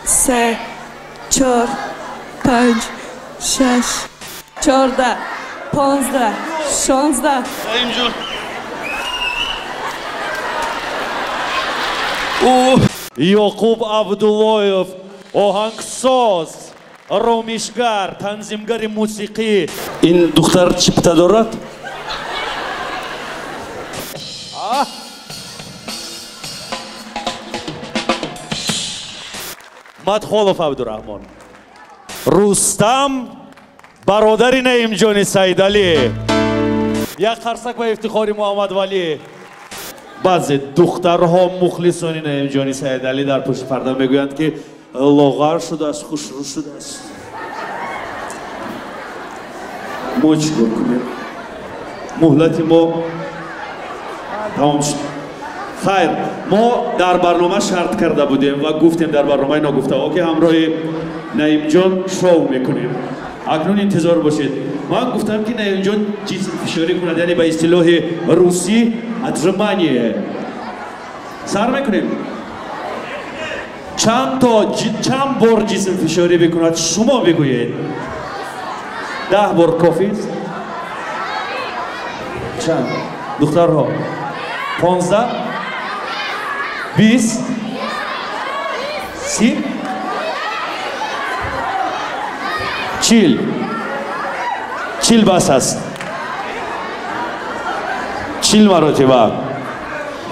се, чор, панҷ, шаш, 14, 15, 16. Наимҷон. Ёқуб Абдуллоев, оҳангсоз, ромишгар, танзимгари мусиқӣ. Ин духтар чипта дорад? Мадхолов Абдураҳмон. Рустам, бародари Наимҷони Саидалӣ. Як қарсак ба ифтихори Муҳаммадвалӣ. Баъзе духтарҳо, мухлисони Наимҷони Саидалӣ, дар пушти парда мегӯянд, ки лоғар шудааст, хушрӯ шудааст. Мо чӣ кор кунем? Муҳлати мо тамом шуд. Хайр, мо дар барнома шарт карда будем ва гуфтем дар барномаи ногуфтаҳо, ки ҳамроҳи Наимҷон шоу мекунем. Акнун интизор бошед. Ман гуфтам, ки Наимҷон ҷисмфишорӣ кунад, яъне ба истилоҳи русӣ отжимание. Сар мекунем. Чанд то чанд бор ҷисмфишорӣ бикунад, шумо бигӯед. 10 бор кофист? Чанд? Духтарҳо? 15? 20? 30? 40? 40 бас аст. 40 маротиба.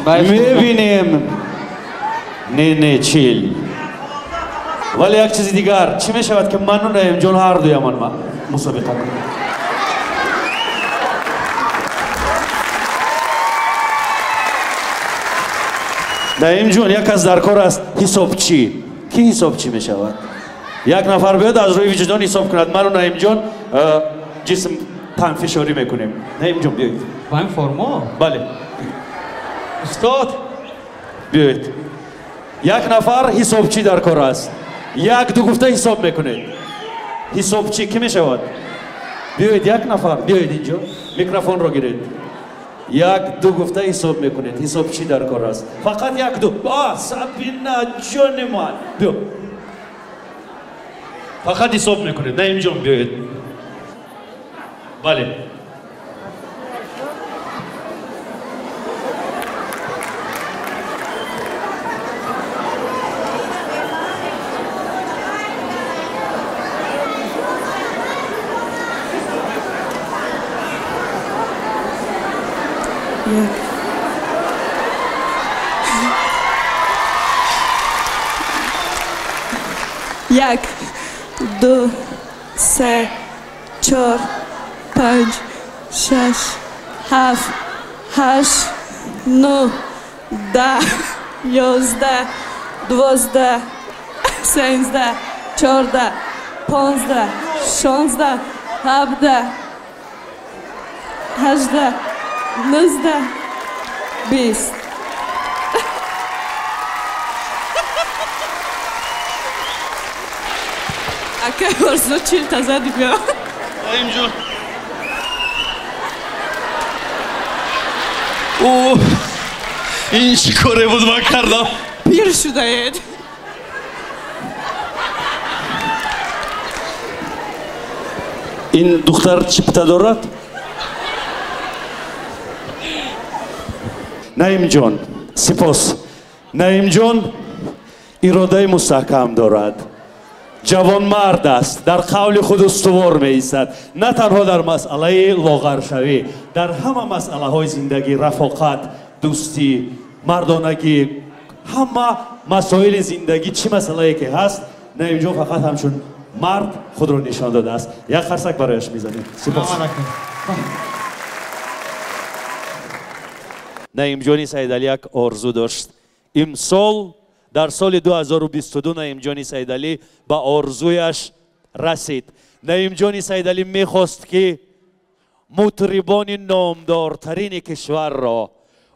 Мебинем. Не, не, 40. Вале як чизи дигар, чӣ мешавад, ки ману Наимҷон ҳар дуямон мусобиқа кунем? Наимҷон, як кас дар кор аст ҳисобчӣ. Кӣ ҳисобчӣ мешавад? Як нафар биёд, аз рӯи виҷдон ҳисоб кунад. Ману Наимҷон ҷисм танфишорӣ мекунем. Наимҷон, биёед. Ба ин формо? Бале. Устод. Биёед. Як нафар ҳисобчӣ дар кор аст. Як ду гуфта ҳисоб мекунед. Ҳисобчӣ кӣ мешавад? Биёед, як нафар, биёед инҷо. Микрофонро гиред. Як ду гуфта ҳисоб мекунед. Ҳисобчӣ дар кор аст. Фақат як ду. А, Сабина, ҷони ман. Биё. Фақат ҳисоб мекунед. Наимҷон, биёед. Бале. Як. Як, ду, се, чор, панҷ, шаш, ҳафт, ҳашт, нӯҳ, 10, 11, 12, 13, 14, 15, 16, 17, 18, 19, 20. Акай Орзу, 40 та зади, биё. Наимҷон. О, ин чӣ коре буд ман кардам? Пир шудаед. Ин духтар чипта дорад? Наимҷон, сипос. Наимҷон иродаи мустаҳкам дорад. Ҷавонмард аст, дар қавли худ устувор меистад. На танҳо дар масъалаи лоғаршавӣ, дар ҳама масъалаҳои зиндагӣ, рафоқат, дӯстӣ, мардонагӣ, ҳама масоили зиндагӣ, чӣ масъалае ки ҳаст, Наимҷон фақат ҳамчун мард худро нишон додааст. Як қарсак барояш мезанем. Сипос. Наимҷони Саидалӣ як орзу дошт. Имсол, дар соли 2022, Наимҷони Саидалӣ ба орзуяш расид. Наимҷони Саидалӣ мехост, ки мутрибони номдортарини кишварро,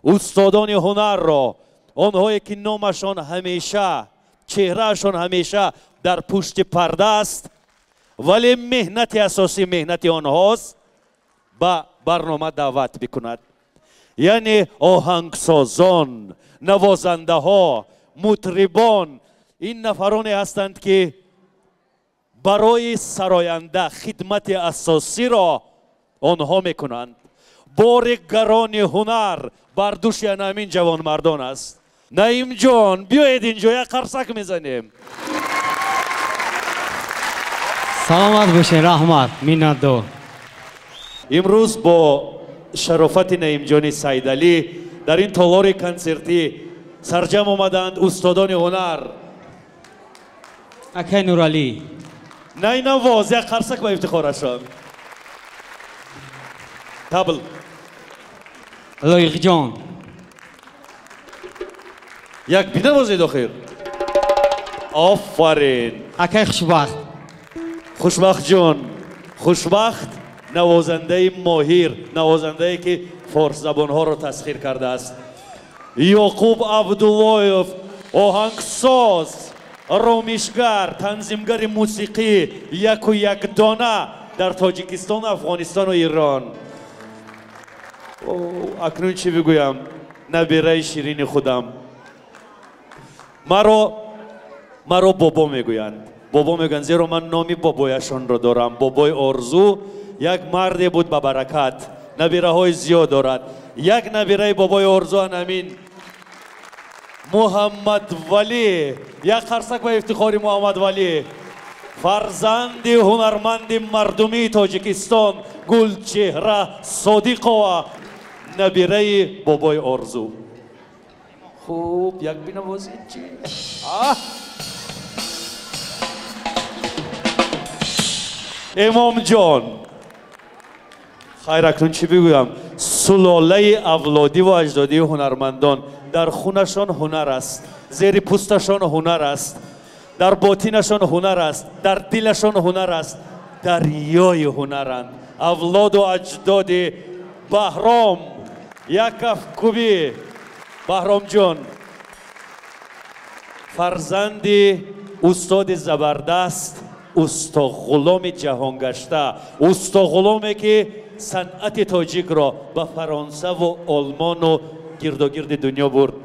устодони ҳунарро, онҳое ки номашон ҳамеша, чеҳраашон ҳамеша дар пушти парда аст, вале меҳнати асосӣ меҳнати онҳост, ба барнома даъват бикунад. Яъне оҳангсозон, навозандаҳо, мутрибон. Ин нафароне ҳастанд, ки барои сароянда хидмати асосиро онҳо мекунанд. Бори гарони ҳунар бар дӯши ҳамин ҷавонмардон аст. Наимҷон, биёед инҷо, як қарсак мезанем. Саломат бошед, раҳмат, миннатдор. Имрӯз бо шарофати Наимҷони Сайдалӣ дар ин толори консертӣ сарҷам омаданд устодони ҳунар. Акай Нуралӣ. Найнавоз, як қарсак ба ифтихорашон. Табл. Лоиқҷон. Як бинавозед охир. Офарин. Акай Хушбахт. Хушбахтҷон. Хушбахт навозандаи моҳир, навозандае ки форсзабонҳоро тасхир кардааст. Ёқуб Абдуллоев, оҳангсоз, ромишгар, танзимгари мусиқӣ, яку якдона дар Тоҷикистон, Афғонистону Ирон. Акнун чӣ бигӯям? Набираи ширини худам. Маро бобо мегӯянд. Бобо мегӯянд, зеро ман номи бобояшонро дорам. Бобои Орзу як марде буд ба баракат, набираҳои зиёд дорад. Як набираи бобои Орзу анамин Муҳаммадвалӣ. Як қарсак ба ифтихори Муҳаммадвалӣ, фарзанди ҳунарманди мардумии Тоҷикистон Гулчеҳра Содиқова, набираи бобои Орзу. Хуб, як бинавозед чи? Имомҷон, хайр, акнун чӣ бигӯям? Сулолаи авлодиву аҷдодии ҳунармандон, дар хунашон ҳунар аст, зери пӯсташон ҳунар аст, дар ботинашон ҳунар аст, дар дилашон ҳунар аст, дарёи ҳунаранд. Авлоду аҷдоди Баҳром, Яков Кубӣ. Баҳромҷон, фарзанди устоди забардаст, устоғуломи ҷаҳонгашта, устоғуломе ки санъати тоҷикро ба Фаронсаву Олмону гирдогирди дунё бурд.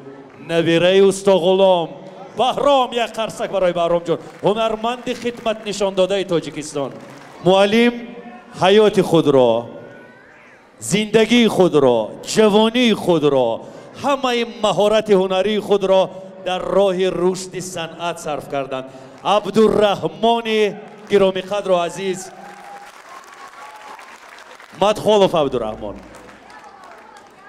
Набираи устоғулом Баҳром, як қарсак барои Баҳромҷон, ҳунарманди хидматнишондодаи Тоҷикистон. Муаллим ҳаёти худро, зиндагии худро, ҷавонии худро, ҳамаи маҳорати ҳунарии худро дар роҳи рушди санъат сарф карданд. Абдурраҳмони гиромиқадру азиз Мадхолов Абдурраҳмон.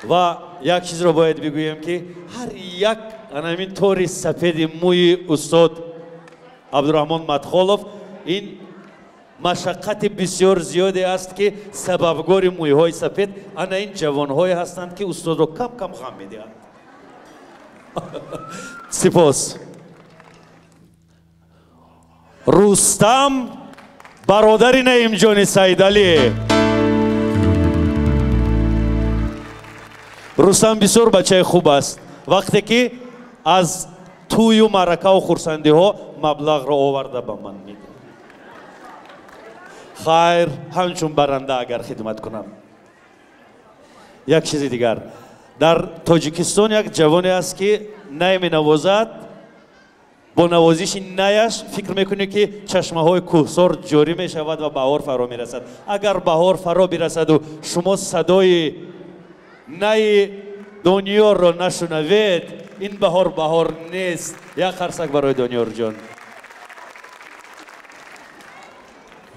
Ва як чизро бояд бигӯем, ки ҳар як анамин тори сафеди мӯи устод Абдурраҳмон Мадхолов ин машаққати бисёр зиёде аст, ки сабабгори мӯйҳои сафед ана ин ҷавонҳое ҳастанд, ки устодро кам кам ғам медиҳанд. Сипос. Рустам, бародари Наимҷони Сайдалӣ. Рустам бисёр бачаи хуб аст. Вақте ки аз тӯю маъракаву хурсандиҳо маблағро оварда ба ман медиҳад. Хайр, ҳамчун баранда агар хидмат кунам. Як чизи дигар. Дар Тоҷикистон як ҷавоне аст, ки най менавозад, бо навозиши наяш фикр мекунӣ, ки чашмаҳои кӯҳсор ҷорӣ мешавад ва баҳор фаро мерасад. Агар баҳор фаро бирасаду шумо садои наи Дониёрро нашунавед, ин баҳор баҳор нест. Як қарсак барои Дониёрҷон.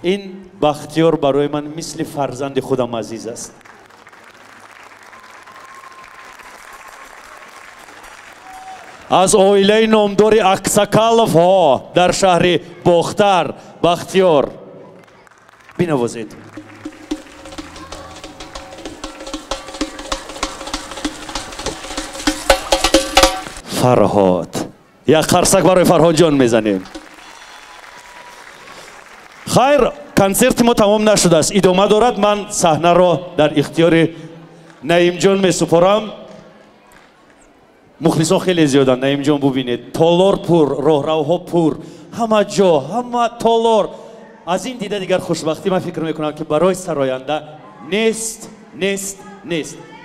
Ин Бахтиёр барои ман мисли фарзанди худам азиз аст. Аз оилаи номдори Аксакаловҳо дар шаҳри Бохтар Бахтиёр. Бинавозед. Фарҳод. Як қарсак барои Фарҳодҷон мезанем. Хайр, консерти мо тамом нашудааст, идома дорад. Ман саҳнаро дар ихтиёри Наимҷон месупорам. Мухлисон хеле зиёданд. Наимҷон, бубинед, толор пур, роҳравҳо пур, ҳама ҷо, ҳама толор. Аз ин дида дигар хушбахтӣ ман фикр мекунам, ки барои сароянда нест, нест, нест.